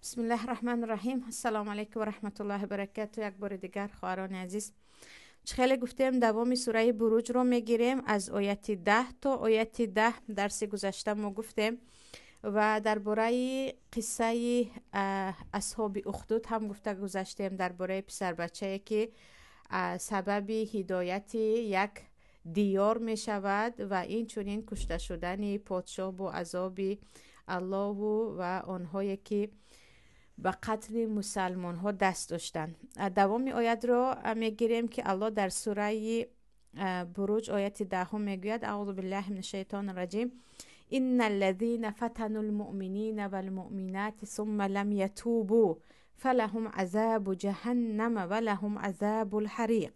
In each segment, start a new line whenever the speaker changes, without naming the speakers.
Бисмиллаҳи раҳмани раҳим. Ассалому алайкум ва раҳматуллоҳи ва баракату. Як бори дигар, хоҳарони азиз, чӣ хеле гуфтем, давоми сураи Буруҷро мегирем аз ояти 10 то ояти 10. Дарси гузашта мо гуфтем ва дар бораи қиссаи асҳоби ухдуд ҳам гуфта гузаштем, дар бораи писарбачае, ки сабаби ҳидояти як диёр мешавад, ва инчунин кушта шудани подшоҳ бо азоби Аллоҳу ва онҳое, ки ба қатли мусалмонҳо даст доштанд. Давоми оятро мегирем, ки Аллоҳ дар сураи Буруҷ ояти 10-ум мегӯяд: Аузу биллаҳи мина шайтони раҷим. Инна аллазина фатану лмуъминина валмуъминати сумма лам ятубу фалаҳум азабу ҷаҳаннама ва лаҳум азабу лҳариқ.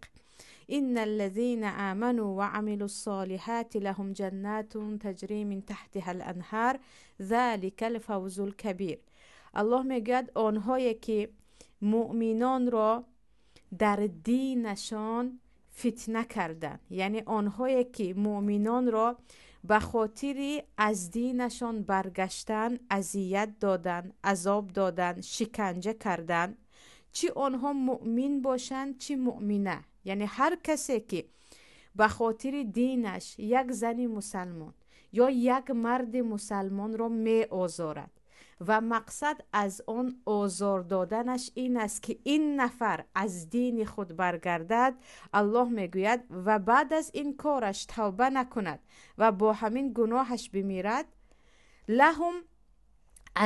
Инна аллазина аману ва амилу ссолиҳати лаҳум ҷаннатун таҷри мин таҳтиҳа ланҳар залика лфавзу лкабир. Аллоҳ мегӯяд, онҳое ки муъминонро дар динашон фитна карданд, яъне онҳое ки муъминонро ба хотири аз динашон баргаштан азият доданд, азоб доданд, шиканҷа карданд, чӣ онҳо муъмин бошанд, чӣ муъмина, яъне ҳар касе ки ба хотири динаш як зани мусалмон ё як марди мусалмонро меозорад ва мақсад аз он озор доданаш ин аст, ки ин нафар аз дини худ баргардад, Аллоҳ мегӯяд, ва баъд аз ин кораш тавба накунад ва бо ҳамин гуноҳаш бимирад, лаҳум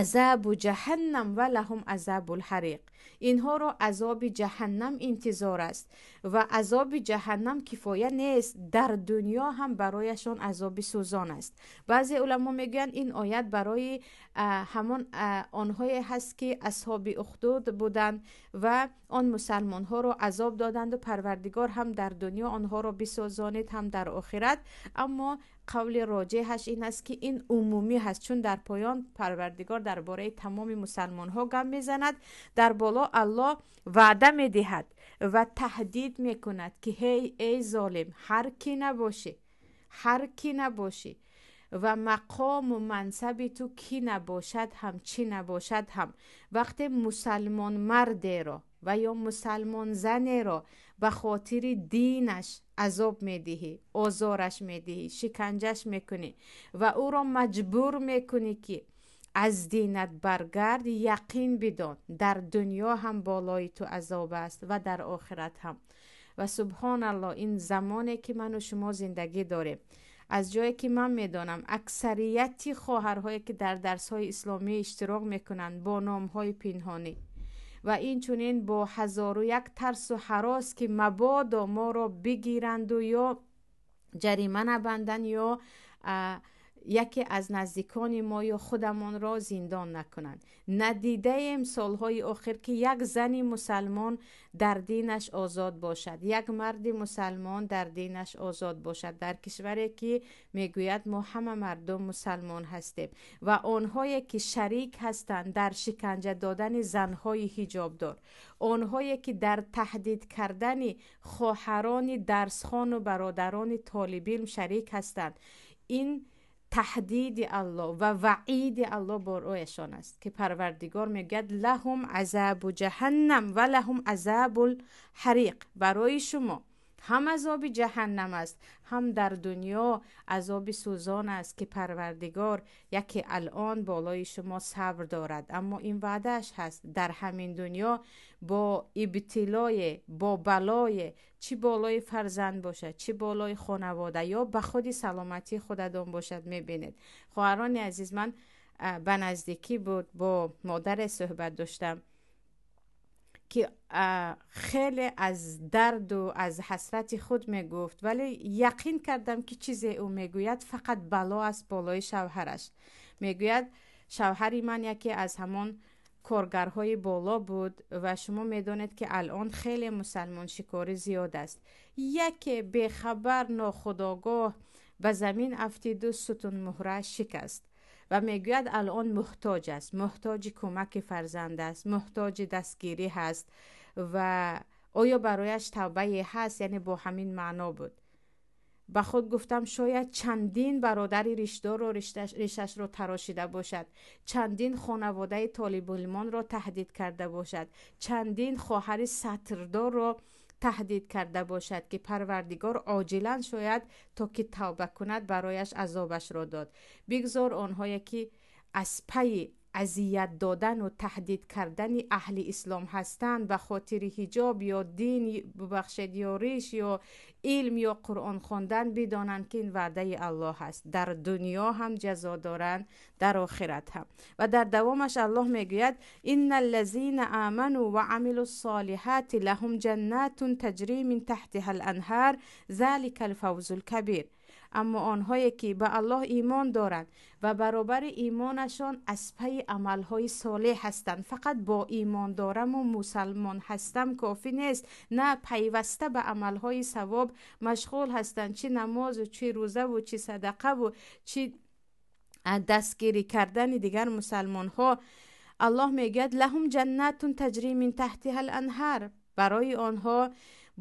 азабу ҷаҳаннам ва лаҳум азабу лҳариқ. Инҳоро азоби ҷаҳаннам интизор аст ва азоби ҷаҳаннам кифоя нест, дар дунё ҳам барояшон азоби сӯзон аст. Баъзе уламо мегӯянд, ин оят барои ҳамон онҳое ҳаст, ки асҳоби ухдуд буданд ва он мусалмонҳоро азоб доданду Парвардигор ҳам дар дунё онҳоро бисӯзонид, ҳам дар охират. Аммо қавли роҷеҳаш ин аст, ки ин умумӣ ҳаст, чун дар поён Парвардигор дар бораи тамоми мусалмонҳо гап мезанад. Дар боло Аллоҳ ваъда медиҳад ва таҳдид мекунад, ки ҳей, эй золим, ҳар кӣ набошӣ, ҳар кӣ набошӣ ва мақому мансаби ту кӣ набошад ҳам, чӣ набошад ҳам, вақте мусалмон мардеро ва ё мусалмон занеро ба хотири динаш азоб медиҳӣ, озораш медиҳӣ, шиканҷаш мекунӣ ва ӯро маҷбур мекунӣ, ки аз динат баргард, яқин бидон, дар дунё ҳам болои ту азоб аст ва дар охират ҳам. Ва субҳоналлоҳ, ин замоне ки ману шумо зиндагӣ дорем, аз ҷое ки ман медонам, аксарияти хоҳарҳое ки дар дарсҳои исломӣ иштирок мекунанд бо номҳои пинҳонӣ ва инчунин бо ҳазору як тарсу ҳарос, ки мабодо моро бигиранду ё ҷарима набанданд, ё яке аз наздикони мо ё худамонро зиндон накунанд. Надидаем солҳои охир, ки як зани мусалмон дар динаш озод бошад, як марди мусалмон дар динаш озод бошад, дар кишваре ки мегӯяд, мо ҳама мардум мусалмон ҳастем. Ва онҳое ки шарик ҳастанд дар шиканҷа додани занҳои ҳиҷобдор, онҳое ки дар таҳдид кардани хоҳарони дарсхону бародарони толибилм шарик ҳастанд, ин таҳдиди Аллоҳ ва ваъиди Аллоҳ барояшон аст, ки Парвардигор мегӯяд: лаҳум азабу ҷаҳаннам ва лаҳум азабул ҳариқ. Барои шумо ҳам азоби ҷаҳаннам аст, ҳам дар дунё азоби сӯзон аст, ки Парвардигор яке алон болои шумо сабр дорад, аммо ин ваъдааш ҳаст, дар ҳамин дунё бо ибтилое, бо балое, чӣ болои фарзанд бошад, чӣ болои хонавода ё ба худи саломатии худатон бошад, мебинед. Хоҳарони азиз, ман ба наздикӣ буд бо модаре суҳбат доштам, ки хеле аз дарду аз ҳасрати худ мегуфт, вале яқин кардам, ки чизе ӯ мегӯяд фақат бало аст болои шавҳараш. Мегӯяд, шавҳари ман яке аз ҳамон коргарҳои боло буд ва шумо медонед, ки алон хеле мусалмоншикорӣ зиёд аст. Яке бехабар, нохудогоҳ ба замин афтиду сутунмуҳрааш шикаст ва мегӯяд, алон муҳтоҷ аст, муҳтоҷи кӯмаки фарзанд аст, муҳтоҷи дастгирӣ ҳаст ва оё барояш тавбае ҳаст? Яъне бо ҳамин маъно буд. Ба худ гуфтам, шояд чандин бародари ришдорро ришашро тарошида бошад, чандин хонаводаи толибилмонро таҳдид карда бошад, чандин хоҳари сатрдорро таҳдид карда бошад, ки Парвардигор оҷилан шояд то ки тавба кунад барояш азобашро дод. Бигзор онҳое ки аз пайи азият додану таҳдид кардани аҳли ислом ҳастанд ба хотири ҳиҷоб ё дин, бубахшед, ё риш, ё илм, ё Қуръон хондан, бидонанд, ки ин ваъдаи Аллоҳ аст. Дар дунё ҳам ҷазо доранд, дар охират ҳам. Ва дар давомаш Аллоҳ мегӯяд: инна аллазина аману ва амилу ссолиҳати лаҳум ҷаннатун таҷри мин таҳтиҳа аланҳар залика алфавзу лкабир. Аммо онҳое ки ба Аллоҳ имон доранд ва баробари имонашон аз пайи амалҳои солеҳ ҳастанд, фақат бо имон дораму мусалмон ҳастам кофӣ нест, на, пайваста ба амалҳои савоб машғул ҳастанд, чӣ намозу, чӣ рӯзаву, чӣ садақаву, чӣ дастгирӣ кардани дигар мусалмонҳо. Аллоҳ мегӯяд: лаҳум ҷаннатун таҷри мин таҳтиҳа аланҳар. Барои онҳо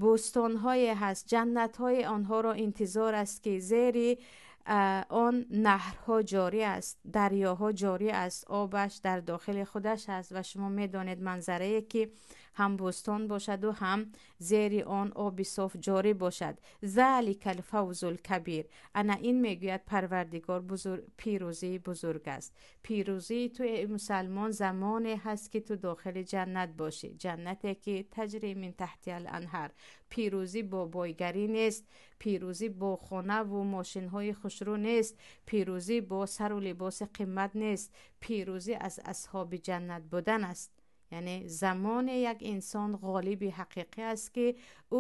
бӯстонҳое ҳаст, ҷаннатҳои онҳоро интизор аст, ки зери он наҳрҳо ҷорӣ аст, дарёҳо ҷорӣ аст, обаш дар дохили худаш аст. Ва шумо медонед манзарае ки ҳам бӯстон бошаду ҳам зери он оби соф ҷорӣ бошад. Залика алфавзу лкабир. Ана ин, мегӯяд Парвардигор, пирӯзии бузург аст. Пирӯзии ту, эй мусалмон, замоне ҳаст, ки ту дохили ҷаннат бошӣ, ҷаннате ки таҷри мин таҳти аланҳар. Пирӯзӣ бо бойгарӣ нест, пирӯзӣ бо хонаву мошинҳои хушрӯ нест, пирӯзӣ бо сару либоси қимат нест, пирӯзӣ аз асҳоби ҷаннат будан аст. Яъне замоне як инсон ғолиби ҳақиқӣ аст, ки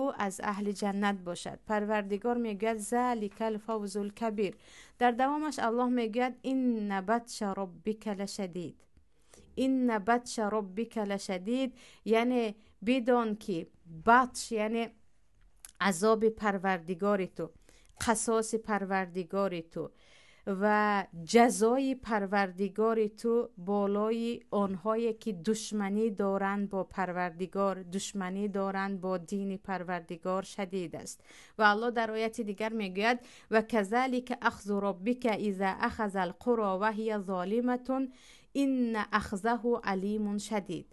ӯ аз аҳли ҷаннат бошад. Парвардигор мегӯяд: залика алфавзу лкабир. Дар давомаш Аллоҳ мегӯяд: инна батша роббика лашадид. Инна батша роббика лашадид, яъне бидон ки батш, яъне азоби Парвардигори ту, қасоси Парвардигори ту ва ҷазои Парвардигори ту болои онҳое ки душманӣ доранд бо Парвардигор, душманӣ доранд бо дини Парвардигор, шадид аст. Ва Аллоҳ дар ояти дигар мегӯяд: ва казалика ахзу роббика иза ахаза алқуро ва ҳия золиматун инна ахзаҳу алимун шадид.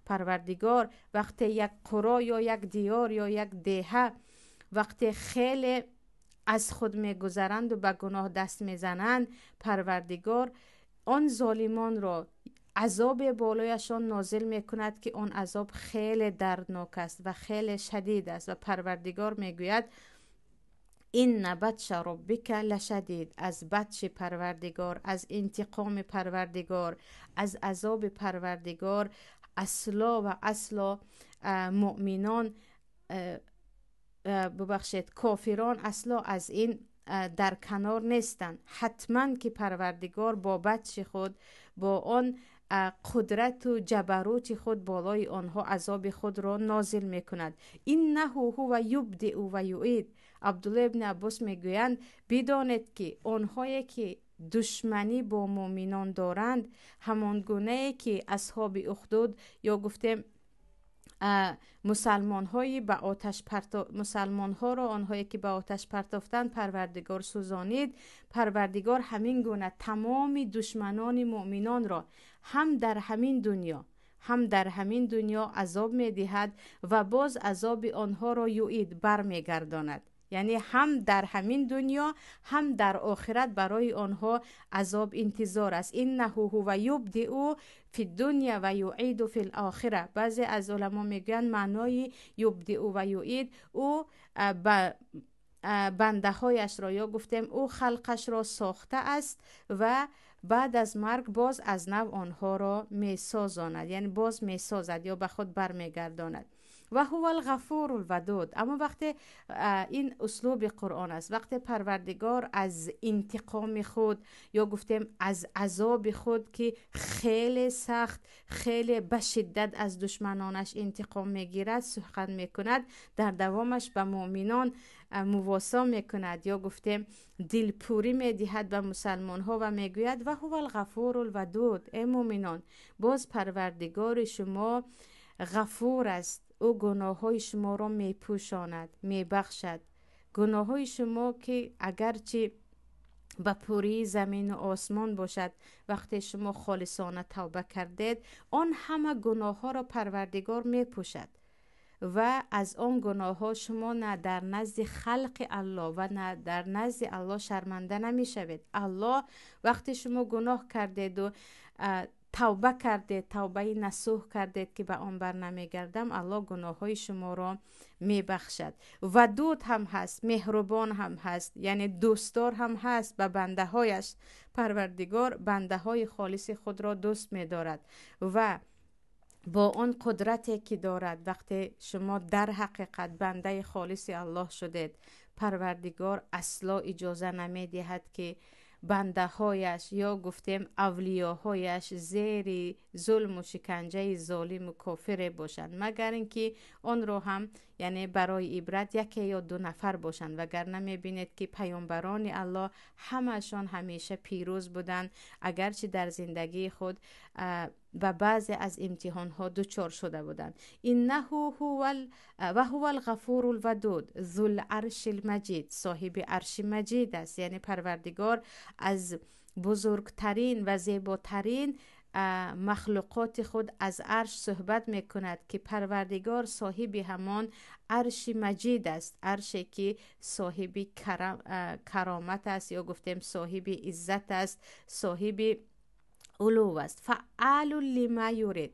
Парвардигор вақте як қуро ё як диёр ё як деҳа вақте хеле аз худ мегузаранду ба гуноҳ даст мезананд, Парвардигор он золимонро азобе болояшон нозил мекунад, ки он азоб хеле дарднок аст ва хеле шадид аст. Ва Парвардигор мегӯяд: инна батша роббика лашадид. Аз батши Парвардигор, аз интиқоми Парвардигор, аз азоби Парвардигор асло ва асло муъминон, бубахшед, кофирон асло аз ин дар канор нестанд. Ҳатман ки Парвардигор бо батши худ, бо он қудрату ҷабарути худ болои онҳо азоби худро нозил мекунад. Иннаҳу ҳува юбдиу ва юид. Абдулло ибни Аббос мегӯянд: бидонед, ки онҳое ки душманӣ бо муъминон доранд, ҳамон гунае ки асҳоби ухдуд ё гуфтем мусалмонҳои ба оташ парто, мусалмонҳоро онҳое ки ба оташ партофтанд, Парвардигор сӯзонид, Парвардигор ҳамин гуна тамоми душманони муъминонро ҳам дар ҳамин дунё, ҳам дар ҳамин дунё азоб медиҳад ва боз азоби онҳоро юид, бармегардонад. Яъне ҳам дар ҳамин дунё, ҳам дар охират барои онҳо азоб интизор аст. Иннаҳу ҳува юбдиу фи дунья ва юиду фи лохира. Баъзе аз уламо мегӯянд, маънои юбдиу ва юид, ӯ ба бандаҳояшро ё гуфтем ӯ халқашро сохта аст ва баъд аз марг боз аз нав онҳоро месозонад, яъне боз месозад ё ба худ бармегардонад. Ва ҳува алғафуру лвадуд. Аммо вақте ин услуби Қуръон аст, вақте Парвардигор аз интиқоми худ ё гуфтем аз азоби худ, ки хеле сахт, хеле ба шиддат аз душманонаш интиқом мегирад, сухан мекунад, дар давомаш ба муъминон мувосо мекунад ё гуфтем дилпурӣ медиҳад ба мусалмонҳо ва мегӯяд: ва ҳува алғафуру лвадуд. Э муъминон, боз Парвардигори шумо ғафур аст, ӯ гуноҳҳои шуморо мепӯшонад, мебахшад. Гуноҳҳои шумо ки агарчи ба пурии замину осмон бошад, вақте шумо холисона тавба кардед, он ҳама гуноҳҳоро Парвардигор мепӯшад ва аз он гуноҳҳо шумо на дар назди халқи Аллоҳ ва на дар назди Аллоҳ шарманда намешавед. Аллоҳ вақте шумо гуноҳ кардеду тавба кардед, тавбаи насӯҳ кардед, ки ба он бар намегардам, Аллоҳ гуноҳҳои шуморо мебахшад. Вадуд ҳам ҳаст, меҳрубон ҳам ҳаст, яъне дӯстдор ҳам ҳаст ба бандаҳояш. Парвардигор бандаҳои холиси худро дӯст медорад ва бо он қудрате ки дорад, вақте шумо дар ҳақиқат бандаи холиси Аллоҳ шудед, Парвардигор асло иҷоза намедиҳад, ки бандаҳояш ё гуфтем авлиёҳояш зери зулму шиканҷаи золиму кофире бошанд, магар ин ки онро ҳам яъне барои ибрат яке ё ду нафар бошанд. Вагарна мебинед, ки паёмбарони Аллоҳ ҳамаашон ҳамеша пирӯз буданд, агарчи дар зиндагии худ ба баъзе аз имтиҳонҳо дучор шуда буданд. Иннаҳу ва ҳува алғафуру лвадуд зул-арши лмаҷид, соҳиби арши маҷид аст, яъне Парвардигор аз бузургтарин ва зеботарин махлуқоти худ аз арш суҳбат мекунад, ки Парвардигор соҳиби ҳамон арши маҷид аст, арше ки соҳиби каромат аст ё гуфтем соҳиби иззат аст, соҳиби улув аст. Фаъалу лима юрид,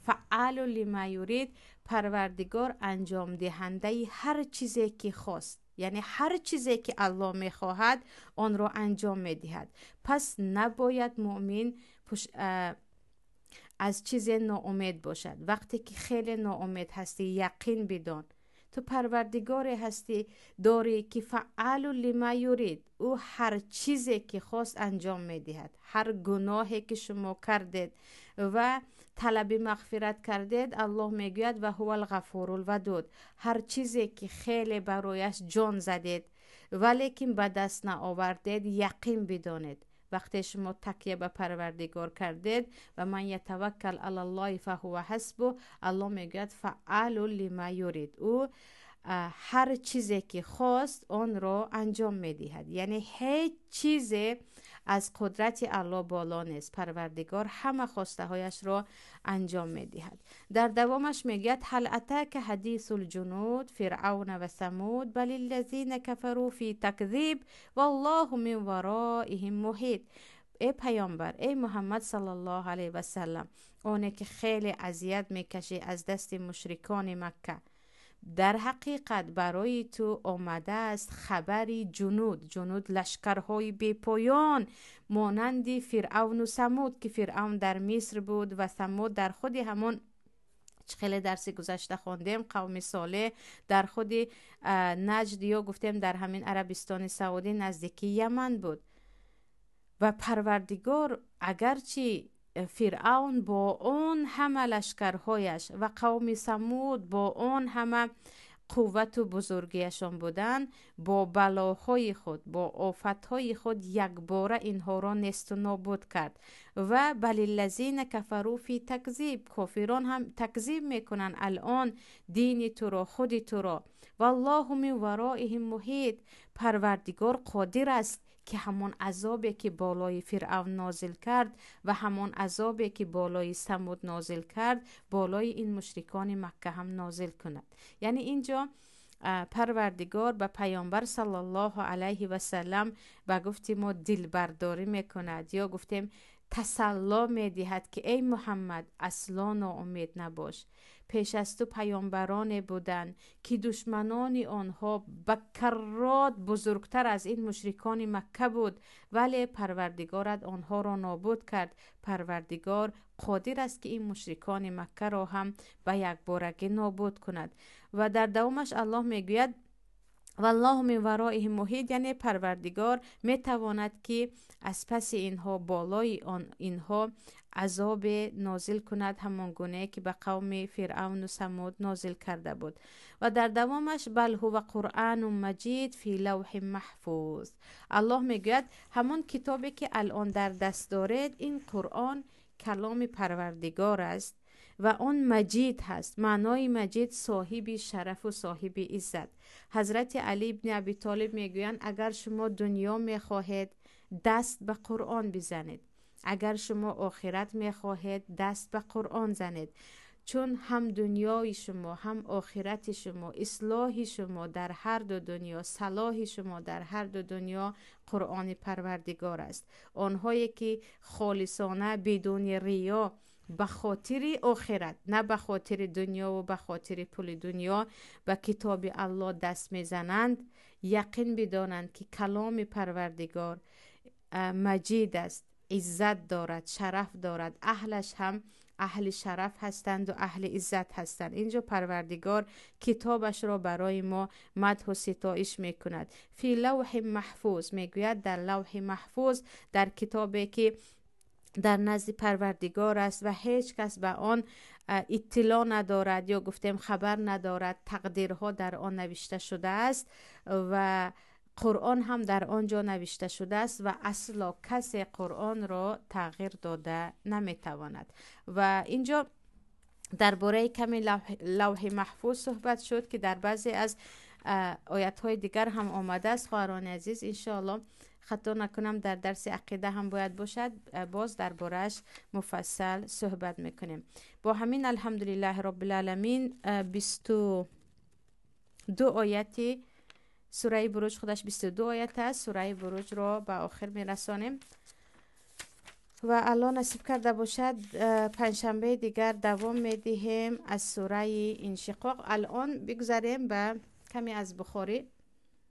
фаъалу лима юрид, Парвардигор анҷомдиҳандаи ҳар чизе ки хост, яъне ҳар чизе ки Аллоҳ мехоҳад, онро анҷом медиҳад. Пас набояд муъмин аз чизе ноумед бошад. Вақте ки хеле ноумед ҳастӣ, яқин бидон, ту Парвардигоре ҳастӣ дорӣ, ки фаъалу лима юрид, ӯ ҳар чизе ки хост анҷом медиҳад. Ҳар гуноҳе ки шумо кардед ва талаби мағфират кардед, Аллоҳ мегӯяд: ва ҳува алғафуру лвадуд. Ҳар чизе ки хеле барояш ҷон задед, валекин ба даст наовардед, яқин бидонед, вақте шумо такя ба Парвардигор кардед, ва ман ятаваккал алаллоҳи фаҳува ҳасбу, Аллоҳ мегӯяд: фаъалу лима юрид, ӯ ҳар чизе ки хост, онро анҷом медиҳад. Яъне ҳеҷ чизе аз қудрати Аллоҳ боло нест. Парвардигор ҳама хостаҳояшро анҷом медиҳад. Дар давомаш мегӯяд: ҳал атака ҳадису лҷунуд фиръавна ва самуд бал ллазина кафару фи такзиб валлоҳу мин вароиҳим муҳит. Эй паёмбар, эй Муҳаммад саллаллоҳу алайҳи васаллам, оне ки хеле азият мекашӣ аз дасти мушрикони Макка, дар ҳақиқат барои ту омадааст хабари ҷунуд. Ҷунуд лашкарҳои бепоён, монанди Фиръавну Самуд, ки Фиръавн дар Миср буд ва Самуд дар худи ҳамон, хеле дарси гузашта хондем, қавми Солеҳ дар худи Наҷд ё гуфтем дар ҳамин Арабистони Саудӣ, наздики Яман буд. Ва Парвардигор агарчи Фиръавн бо он ҳама лашкарҳояш ва қавми Самуд бо он ҳама қуввату бузургиашон буданд, бо балоҳои худ, бо офатҳои худ якбора инҳоро несту нобуд кард. Ва балиллазина кафару фи такзиб, кофирон ҳам такзиб мекунанд алон дини туро, худи туро. Валлоҳу мин вароиҳим муҳит, Парвардигор қодир аст, ки ҳамон азобе ки болои Фиръавн нозил кард ва ҳамон азобе ки болои Самуд нозил кард, болои ин мушрикони Макка ҳам нозил кунад. Яъне инҷо Парвардигор ба паёмбар саллаллоҳу алайҳи васаллам ба гуфти мо дилбардорӣ мекунад ё гуфтем тасалло медиҳад, ки эй Муҳаммад, асло ноумед набош. Пеш аз ту паёмбароне буданд, ки душманони онҳо ба каррот бузургтар аз ин мушрикони Макка буд, вале Парвардигорат онҳоро нобуд кард. Парвардигор қодир аст, ки ин мушрикони Маккаро ҳам ба якборагӣ нобуд кунад. Ва дар давомаш Аллоҳ мегӯяд: валлоҳу мин вароиҳим муҳит, яъне Парвардигор метавонад, ки аз паси инҳо болои инҳо азобе нозил кунад, ҳамон гунае ки ба қавми Фиръавну Самуд нозил карда буд. Ва дар давомаш: бал ҳува қуръану маҷид фи лавҳи маҳфуз. Аллоҳ мегӯяд: ҳамон китобе ки алон дар даст доред, ин Қуръон каломи Парвардигор аст ва он маҷид ҳаст. Маънои маҷид соҳиби шарафу соҳиби иззат. Ҳазрати Али ибни Аби Толиб мегӯянд: агар шумо дунё мехоҳед, даст ба Қуръон бизанед, агар шумо охират мехоҳед, даст ба Қуръон занед, чун ҳам дунёи шумо, ҳам охирати шумо, ислоҳи шумо дар ҳар ду дунё, салоҳи шумо дар ҳар ду дунё Қуръони Парвардигор аст. Онҳое ки холисона, бидуни риё, ба хотири охират, на ба хотири дунёву ба хотири пули дунё ба китоби Аллоҳ даст мезананд, яқин бидонанд, ки каломи Парвардигор маҷид аст, иззат дорад, шараф дорад, аҳлаш ҳам аҳли шараф ҳастанду аҳли иззат ҳастанд. Инҷо Парвардигор китобашро барои мо мадҳу ситоиш мекунад. Фи лавҳи маҳфуз мегӯяд, дар лавҳи маҳфуз, дар китобе ки дар назди Парвардигор аст ва ҳеҷ кас ба он иттилоъ надорад ё гуфтем хабар надорад. Тақдирҳо дар он навишта шудааст ва Қуръон ҳам дар он ҷо навишта шудааст ва асло касе Қуръонро тағйир дода наметавонад. Ва инҷо дар бораи ками лавҳи маҳфуз суҳбат шуд, ки дар баъзе аз оятҳои дигар ҳам омадааст. Хоҳарони азиз, иншоалло, хато накунам, дар дарси ақида ҳам бояд бошад, боз дар борааш муфассал суҳбат мекунем. Бо ҳамин, алҳамдулиллаҳи роббилаламин, 22 ояти сураи Буруҷ, худаш 22 оят аст, сураи Буруҷро ба охир мерасонем ва Аллоҳ насиб карда бошад, панҷшанбеи дигар давом медиҳем аз сураи Иншиқоқ. Алон бигзарем ба каме аз Бухорӣ.